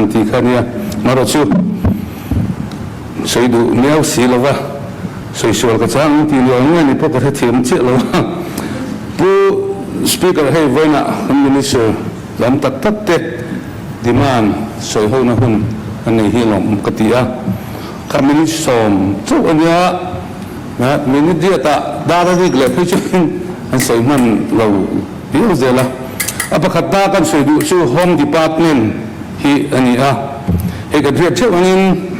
han ti kha nia. Marawh chu sawi duh miau si lo va, sawi sual ka chang tih luang nge ni pawh ka hrethiam chiah lo a. Pu Speaker hei vawiinah kan Minister lam tak tak te demand sawi hona hun a nei hi alawm ka ti a. Kha minute sawm chauh a nia, minute riatah dar a rik leh phei chuan an sawi hman lo viau zel a. A pakhat ta kan sawi duh chu Home Department hi a ni a, hei kan hriat theuh angin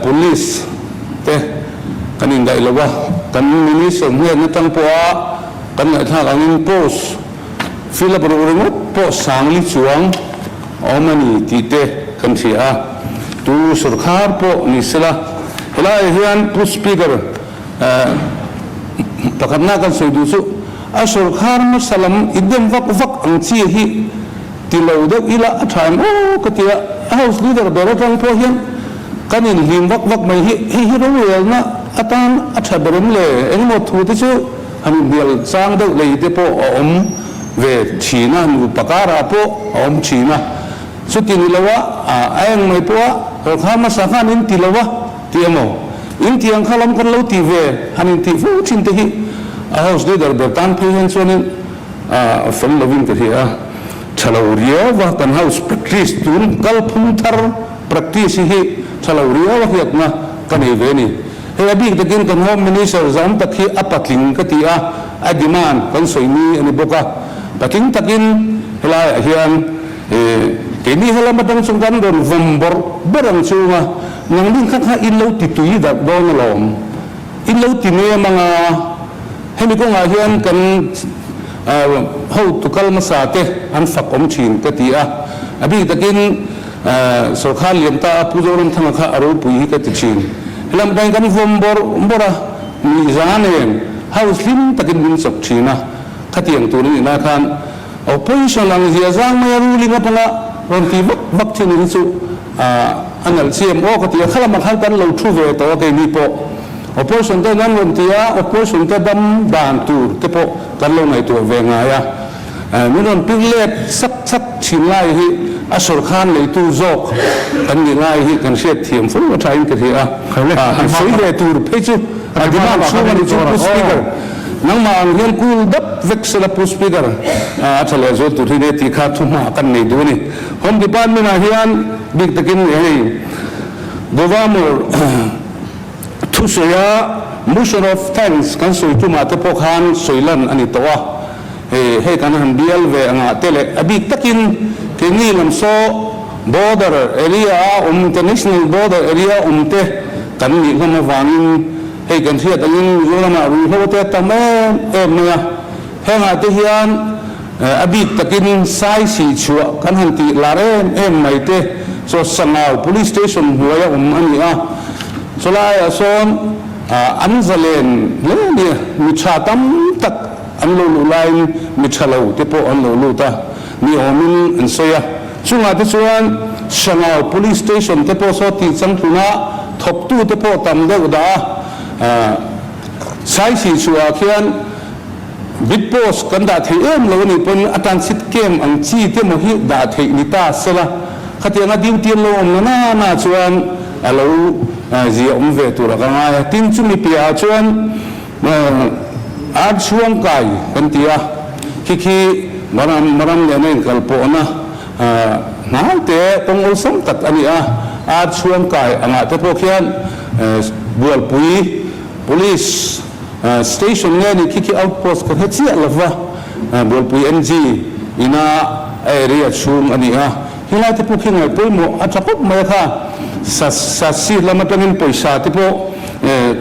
Police te kan indaih lo a, kan Minister hnen atang pawha kan ngaihthlak angin post fill up ruh ringawt pawh sangli chuang a awm a ni tih te kan hria a, tu sorkar pawh ni sela helaiah hian Pu Speaker pakhatna kan sawi duh chu a sorkar hmasa lam i dem vak vak ang chi hi ti lo deuh ila a tha em aw ka ti a, a House Leader ber atang pawh hian kan inhlim vak vak mai hi hei hi rorelna atan a tha ber em le engemaw thu te chu han inhnial chang deuh lei te pawh a awm ve thin a, nupa karah pawh a awm thin a, chuti ni lo a, a eng mai pawh a sorkar hmasa khan in ti lo a ti emaw, in ti ang kha lam kan lo ti ve han in tih fo thin te hi a House Leader ber tan phei hian chuanin a fel lovin ka hria a, tha lo riau a kan House practice tun kalphung thar practice hi tha lo riau a hriatna ka nei ve a ni. Hei a bik takin kan Home Minister zam tak hi a patling ka ti a, a demand kan sawi ni a ni bawk a. Patling takin helaiah hian keini helam atang chuan kan rawn vawm bawrh bawrh ang chunga nangni kha kha in lo ti tui darh dawn alawm, in lo ti nem anga hemi kawngah hian kan hotu kal hmasa te an fak awm thin ka ti a. A bik takin Sorkar lian ta a Pu Zoramthanga kha a ropui hi ka ti thin. Helam pawhin kan vawm bawrh bawrh a, nuihza nen house hlim takin min chawk thin a, khatiang tur a nih lai khan opposition ang zia zang mai a ruling a panga rawn ti vak vak thin hi chu a nalh chiam aw ka ti a, khalamah khan kan lo thu ve tawh a keini pawh opposition ten an rawn ti a, opposition te dam dan tur te pawh kan lo ngaihtuah ve ngai a. Min rawn pir let sak sak thin lai hi a sawrkhan neitu zawk kan nih lai hi kan hriat thiam fo a thain ka hria a. Han sawi ve tur phei chu a demand chhung a ni chu Pu Speaker. Nangmah ang hian cool dap vek sela Pu Speaker a tha leh zual tur hi nia tih kha thuhma kan nei duh a ni. Home Department ah hian bik takin hei Governor Thusawi-a Motion of Thanks kan sawi tumah te pawh khan sawi lan a ni tawh a, hei kan han bial ve angah te leh a bik takin keini lam saw border area a awm, international border area a awm te kan nih hlawm avangin hei kan hriat angin Mizoramah ruihhlo te a tam em em mai a, hengah te hian a bik takin sai sih chhuah kan han tih lar em em mai te chaw Sangau Police Station hnuaia awm a ni a. Chulaiah sawn an zalen hle a ni. Mi tha tam tak an lo luh laiin mi tha lo te pawh an lo lut a, mi awmin an sawi a. Chungah te chuan Sangau Police Station te pawh saw tih changtluna thawktu te pawh tam deuh dah a. Saisih chhuahah khian bit post kan dah thei em lo a nih pawn a transit camp ang chi te maw hi dah theih ni ta sela, khatianga duty an lo awm na na na chuan a lo zia awm ve tur a ka ngai a. Tin, chumi piahah chuan Art chhuangkai kan ti a, khi khi Maram Maram nena inkalpawhna hnai te kawng awlsam tak a ni a. Art chhuangkai angah te pawh khian Bualpui Police Station nge ni khi khi outpost ka hre chiah lova, Bualpui NG ina a area chhung a ni a. Helai te pawh khi ngaih pawimawh a tha khawp mai a kha. Sa sa seat lam atangin pawisa te pawh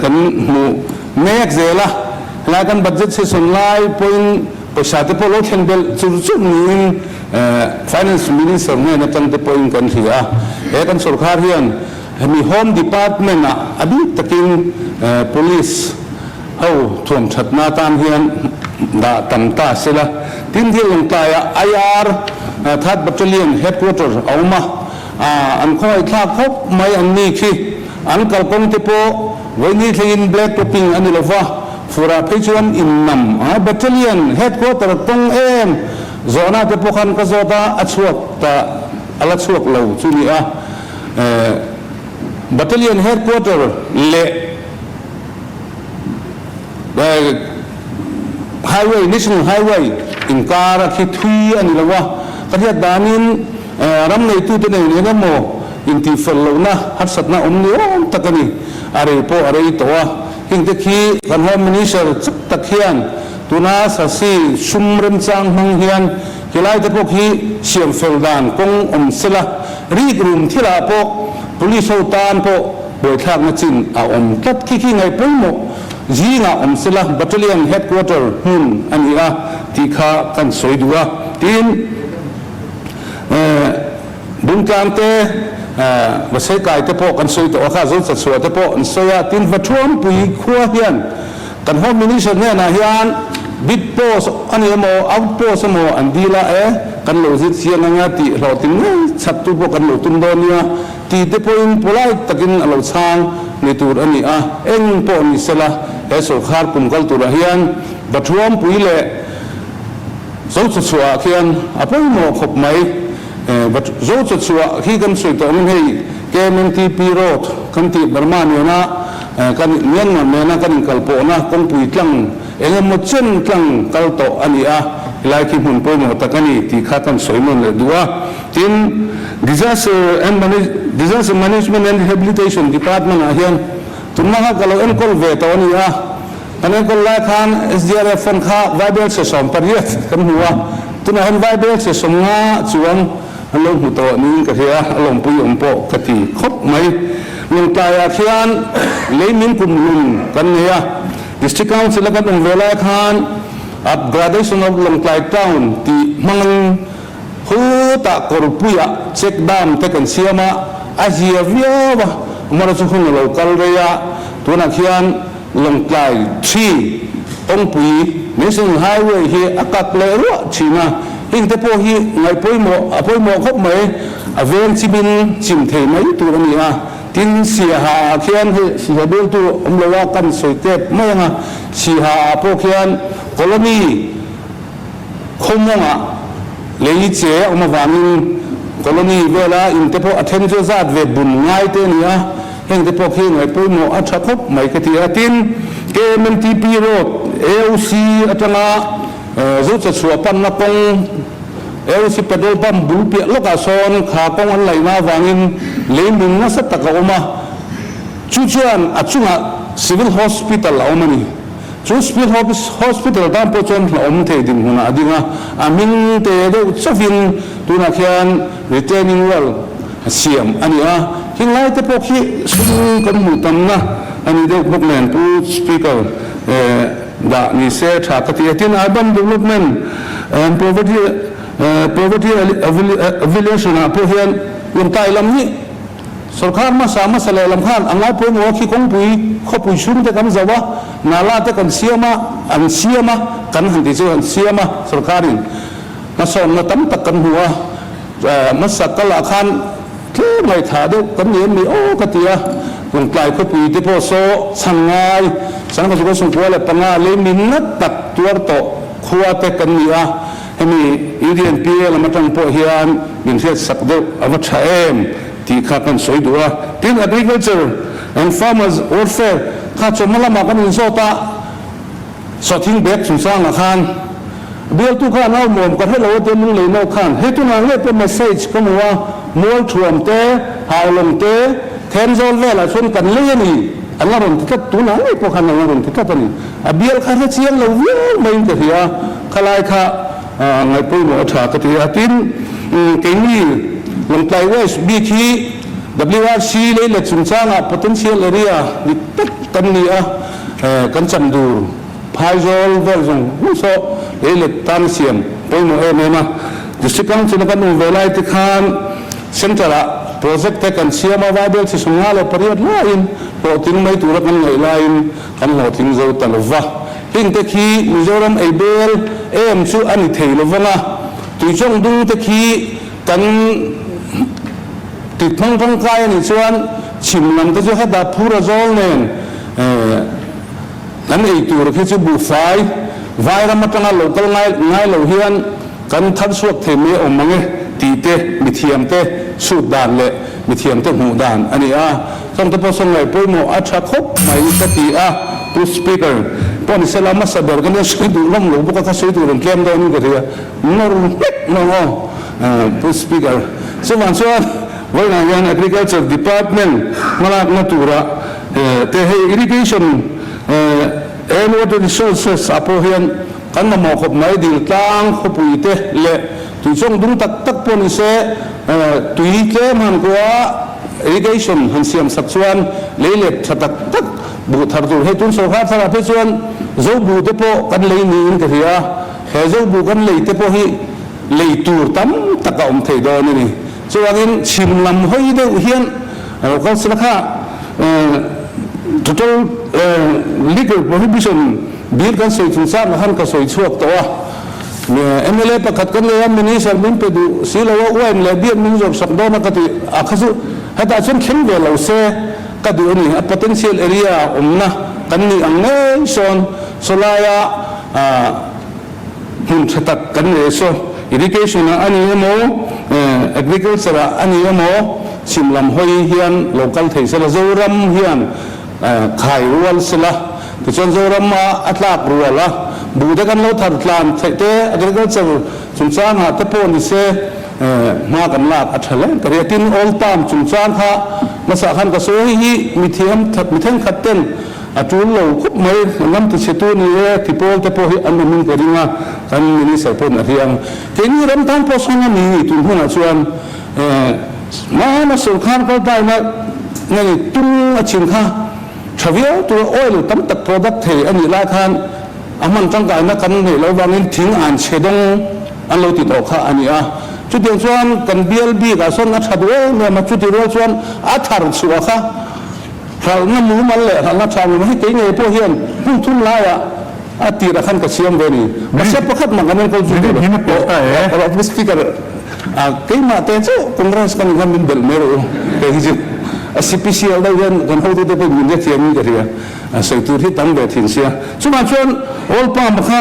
kan hmu mek zel a. Helai kan budget session lai pawhin pawisa te pawh lo thlen belh chur chur niin Finance Minister hnen atang te pawhin kan hria a. He kan sorkar hian hemi Home Department ah a bik takin Police ho thuam thatna atan hian dah tam ta sela. Tin, thil lawngtlaiah IR Third Battalion Headquarter a awm a, an khawngaihthlak khawp mai an ni khi. An kalkawng te pawh vawiini thlengin black topping a ni lova, furah phei chuan innam a Battalion Headquarter tawng em zawhna te pawh khan ka zawt a, a chhuak ta. a la chhuak lo chu ni a. Battalion Headquarter leh Highway, National Highway inkar a khi thui a ni lo a, ka hriat danin ram neitute nei nen emaw intihfel lohna harsatna awm ni awm tak a ni. A rei pawh a rei tawh a, hengte khi kan Home Minister chak tak hian tuna Sasi sum remchang hmang hian helaite pawh khi siam fel dan kawng awm sela, rikrum thilah pawh Police ho tan pawh buaithlakna chin a awm tlat khi khi ngaih pawimawh zingah awm sela Battalion Headquarter hmun a ni a tih kha kan sawi duh a. Tin, Bungtlang te, Vaseikai te pawh kan sawi tawh a kha, Zochachhuah te pawh an sawi a. Tin, Vathuampui khua hian kan Home Minister hnenah hian bid post a ni emaw, out post emaw an dil a e, kan lo zir chiang anga tih hlawhtling ngei chhattu pawh kan lo tum dawn nia. Ti te pawhin polite takin a lo chhang ni tur a ni a, eng pawh ni sela he sawrkhar kum kal turah hian Bathuampui leh Zochachhuah ah khian a pawimawh khawp mai. Zochachhuah hi kan sawi tawh angin hei KMNTP Road kan tih Burma nena kan Myanmar nena kan inkalpawhna kawngpui tlang eng emaw chen tlang kal tawh a ni a, helai khi hmun pawimawh tak a ni tih kha kan sawi nawn leh duh a. Tin, Disaster and Disaster Management and Rehabilitation Department ah hian tunlanga ka lo enkawl ve tawh a ni a, kan enkawl lai khan SDRF fund kha Vaibelchhe 18 kan hmu a, tunah hian Vaibelchhe 50 chuang an lo hmu tawh niin ka hria a, a lawmpui awm pawh ka ti khawp mai. Lawngtlaiah khian lei min kum hlun kan nei a, District Council a kan awm ve lai khan Upgradation of Lawngtlai Town tih hmangin Hutah kawrpuiah check dam te kan siam a, a zia viau a, Mara chu hun a lo kal rei a, tunah khian Lawngtlai thi kawngpui National Highway hi a kak leh ruah thin a, heng te pawh hi ngaih pawimawh a pawimawh khawp mai, a veng chimin chim thei mai tur a ni a, tin Siaha ah khian hei Siaha bialtu awm lo a kan sawi tep mai ang a, Siaha ah pawh khian Colony Khawmawngah lei che a awm avangin colony vela in te pawh a then chu zat ve bun ngai te a ni a, heng te pawh khi ngaih pawimawh a tha khawp mai ka ti a. Tin, KMNTP Road, AOC atanga Zochachhuah panna kawng, AOC petrol pump bul piah lawkah sawn kha kawng an laihna avangin lei min nasa tak a awm a, chu chuan a chungah Civil Hospital a awm a ni. Chu Spil Hospital tan pawh chuan hlauhawm thei dinhmunah a ding a, a hming te deuh chauhin tunah khian retaining wall siam a ni a, heng lai te pawh khi sum kan hmuh tamna a ni deuh bawk nen Pu Speaker dah ni se tha ka ti a. Tin, Urban Development and Poverty Poverty Alleviation ah pawh hian Lawngtlai lam hi Sorkar hmasa hmasa leh lam khan a ngai pawimawh a khi kawngpui khawpui chhung te kan zo a, nala te kan siam a, an siam a, kan han ti chu an siam a, sorkarin hmasawnna tam tak kan hmu a, hmasa kalah khan tlem ngaihthah deuh kan ni em ni aw ka ti a, Lawngtlai khawpui te pawh saw chhan ngai 1965 lei min ngat tak tuar tawh khua te kan ni a. Hemi UDNPA lam atang pawh hian min hriat sak deuh a va tha em tih kha kan sawi duh a. Tin, Agriculture and Farmers Welfare kha chawhma lamah kan inzawt a, sawhthing bag chungchangah khan bialtu khan a awmawm ka hre lo a tia lunglei no khan hei tunah nge pawh message ka hmu a, Mualthuam te, Haulawng te, Thenzawl velah chuan kan lei a ni an la rawn ti tlat, tunah ngei pawh khan an la rawn ti tlat a ni. A bial kha hre chiang lo viau maiin ka hria, khalai kha ngaih pawimawh a tha ka ti a. Tin, keini Lawngtlai West bik hi WRC lei let chungchangah potential area dik tak kan ni a, kan cham dur phaizawl vel zawng zawng saw lei let tan a siam pawimawh em em a. District Council a kan awm ve lai te khan Centre ah project te kan siam a, Vaibel chi 58 laiin hlawhtling mai tura kan ngaih laiin Kan hlawhtling zo ta lo va, heng te khi Mizoram ei bel em chu a ni thei lo vang a, tuichawng dung te khi kan ti hmang tangkai a nih chuan chhim lam te chu heta phur a zawl nen kan ei tur khi chu buhfai vairam atanga lo kal ngai ngai lo hian kan thar chhuak thei mai awm ang e. tih te mithiamte chhut dan leh mithiamte hmuh dan a ni a. Chawngte pawh sawn ngaih pawimawh a tha khawp mai ka ti a, Pu Speaker pawh ni sela hmasa ber ka nia sawi duh hlawm lo bawk a, ka sawi tur an tlem dawnin ka hria, nawr hlek hlawm aw Pu Speaker. Chuvang chuan vawiinah hian Agriculture Department hmalakna tura te hei Irrigation and Water Resources ah pawh hian kan mamawh khawp mai dil tlang khawpui te leh tuichawng dung tak tak pawh ni se tui tlem han kua Irrigation han siam sak chuan lei let tha tak tak buh thar tur hei tun sawrkar tharah phei chuan zo buh te pawh kan lei niin ka hria a, he zo buh kan lei te pawh hi lei tur tam tak a awm thei dawn a ni. Chuvangin chhim lam hawi deuh hian a lo kal sela kha total liquor prohibition bill kan sawi chungchang ah khan ka sawi chhuak tawh a. Mla pakhat kan nei a, Minister min pe duh si lo a, wine leh beer min zawrh sak dawn a ka ti a kha chu hetah chuan thleng ve lo se ka duh a ni. A potential area awmna kan nih ang ngei sawn sawlaia hmun tha tak kan nei saw irrigation ah a ni emaw agriculture ah a ni emaw chhim lam hawi hian lo kal thei sela Zoram hian khai rual sela. Tichuan Zorama a tlak rual a, buhte kan lo thar tlan theih te, agriculture chungchangah te pawh ni se hma kan lak a tha hle ka ria. Tin, old palm chungchang kha hmasa khan ka sawi hi mithiam that mi thenkhat ten a tul lo khawp mai, ram tichhetu ni e ti pawl te pawh hi an awmin ka ring a, kan minister pawhin a hria ang. Keini ram tan pawh sawn a ni tun hunah chuan hmana sawrkar kal taina nge tung a chin kha, Tha viau tura oil tam tak product thei a nih lai khan a hman tangkaina kan neih loh vangin thing an chhe dawng an lo ti tawh kha a ni a. Chutiang chuan kan bial bikah sawn a tha duh em em a, chuti rual chuan a thar chhuah kha hralhna mumal leh hralhna tha mumal hi kei ngei pawh hian hmun thum laiah a tirah khan ka siam ve a ni. Mahse pakhat mah kan enkawl zui tur a Speaker Keimah te chu Congress kan inham min belh mai rawh u kei hi chu a CPCL deuh hian kan hotute pawh min hrethiam in ka hria a sawi tur hi tam ve thin sia chungah chuan oil palm kha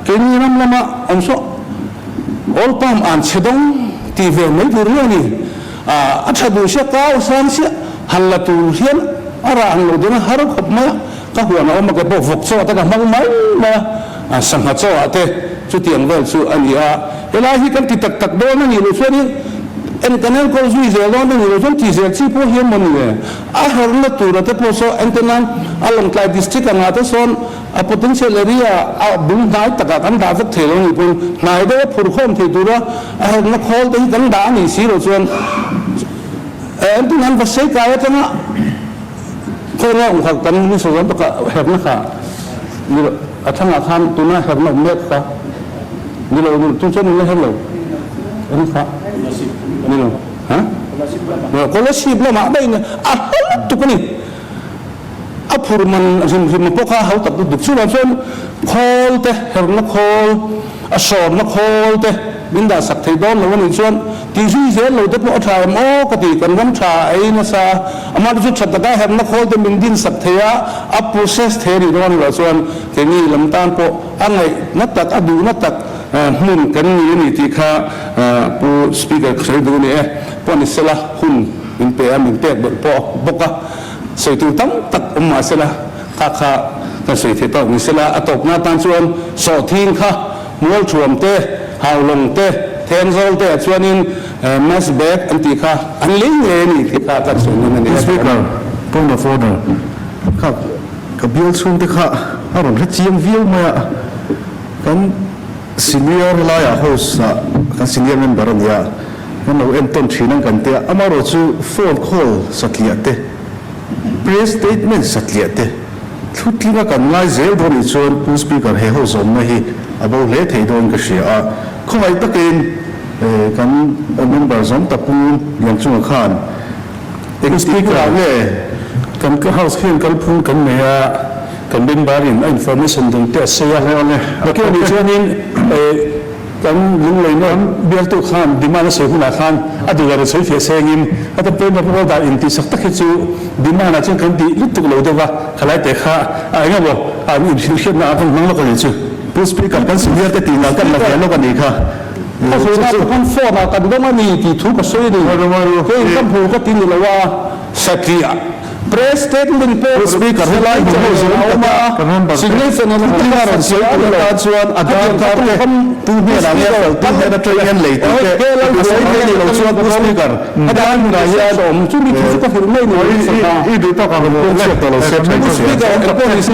keini ram lama awm saw oil palm an chhe dawng tih ve mai tur nge ni a tha duh sia kau sang sia han la tur hian a rah ang lo ding a har khawp mai a ka huan a awm a ke pawh vawk chaw te ka hmang mai mai a sangha chaw ah te chutiang vel chu a ni a. Helai hi kan ti tak tak dawn a nih loh chuanin en kan enkawl zui zel dawn a nih loh chuan ti zel chi pawh hian maw ni e. A herna tura te pawh saw entirnan a Lawngtlai district angah te sawn a potential area a bul hnai takah kan dah vek thei lo a nih pawn hnai deuha phurkhawm thei tura a herna khawl te hi kan dah a nih si loh chuan entirnan va sei kai atanga Khawnga awm kha kan minister zawng takah herna kha ni lo a thangah khan tuna herna awm mek kha ni lo ni chu chuan la her lo eng kha ni lo ha Kolasib lamah daih a hla lutuk a ni a phur man hrim hrim pawh kha hau tak lutuk chuvang chuan khawl te herna khawl A sawmna khawl te min dah sak thei dawn lo a nih chuan tih zui zel lo te pawh a tha em aw ka ti, kan ram tha a ei nasa a, amah te chu tha taka herna khawl te min din sak thei a, a process thei a nih dawn erawh chuan keini lam tan pawh a ngaihna tak, a duhna tak hmun kan ni a ni tih kha Pu Speaker ka sawi duh a ni e. Pawh ni sela hun min pe a, min pek belh pawh bawk a, sawi tur tam tak awm mah sela. Kha kha kan sawi thei tawk ni sela, a tawpna atan chuan sawhthing kha Mualthuam te, Haulawng te, Thenzawl te ah chuanin mass bag an tih kha an lei ngei a ni tih kha kan sawi nawn a ni. Speaker, point of order, kha ka bial chhungte kha a rawn hre chiang viau mai a, kan senior laiah house ah kan senior member a nia, kan lo entawn thin ang kan tia, amaherawhchu phone call satliah te, Press statement satliah te thutlinga kan ngai zel dawn nih chuan Pu Speaker he ho zawmna hi a bo hle thei dawn ka hria a, khawngaih takin kan member zawm ta Pu Lianchunga khan engtik hunah nge Kan House hian kalphung kan nei a, kan member in a information dang te a sawi a, nakih anih chuanin Kan lungleina bialtu khan demand a sawi hunah khan a duh lo sawi fiah sengin a ta pawimawh pawh dan intihsak tak hi chu demand ah chuan kan tih lutuk lo deuh va, khalai te kha a eng emaw an inhrilhhriatna ah kan hmang lawk a nih chu. Pu Speaker, kan senior te tih lah kan la ve lawk a nih kha. Ka sawi na khan phone ah kan dawng a ni tih thu ka sawi a ni. Keiin ka hmu ka ti ni lo a, satliah press statement pawh Speaker helai hmu ho zawng tak a signature nen a thil a rawn sawi tur atan chuan a dar kar te tu hnenah nge fel tu hnen atangin hian lei tih te a sawi thei ni lo chuan Pu Speaker a dar hmunah hian awm chumi thu chu ka hrilh mai ni I duh tak ang pawh chhiat tawh lo se tha Pu Speaker eng pawh ni se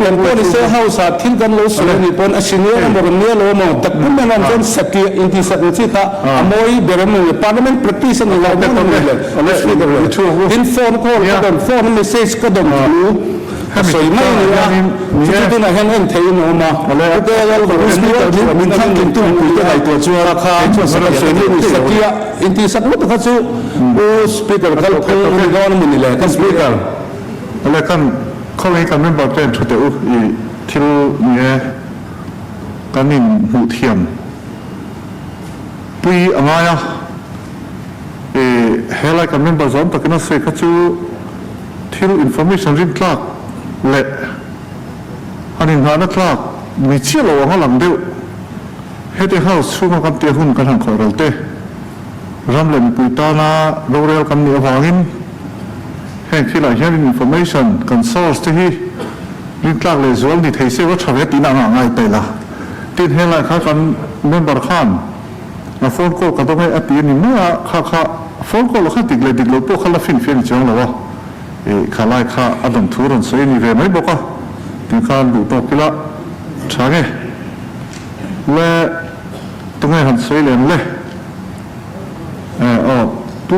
eng pawh ni se House ah thil kan lo sawi a nih pawn a senior emaw rawn nia lo emaw document a awm chuan satliah intihsak ang chi kha a mawi ber em ni Parliament practice a ni lo maw ni le Pu Speaker tin phone call ka dawn phone message ka dawn thu ka sawi mai a ni a chuchu tunah hian en theihin a awm a Pu Speaker min thlang kin tu mipui te ngaihtuah chuan kei chuan satliah ka ti thei lo a ni. Intihsak lutuk kha chu Pu Speaker kal phung a ni dawn a maw ni le? Pu Speaker, Awle kan khawngaih kan member te an thu teh u i thil ni e kan in hmuh thiam pui a ngai a i helai kan member zawm takin a sawi kha chu thil information rin tlak leh han inngahna tlak ni chiah lo ang a lang deuh. Heti House chhunga kan tih hun kan han khawih ral te, ram leh mipui tana rorel kan nih avangin heng thilah hianin information kan source te hi rintlak leh zual ni thei se va tha ve tihna anga ngai ta ila. Tin, helai kha kan member khan a phone call ka dawng e a ti a ni mai a, kha kha phone call kha dik leh dik lo pawh kha la finfiah ni chuang lo a, ih kha lai kha a dawm thu rawn sawi a ni ve mai bawk a, tin khan duh tawk ila tha nge. Le, tunge han sawi lem le? Eh, aw, Pu.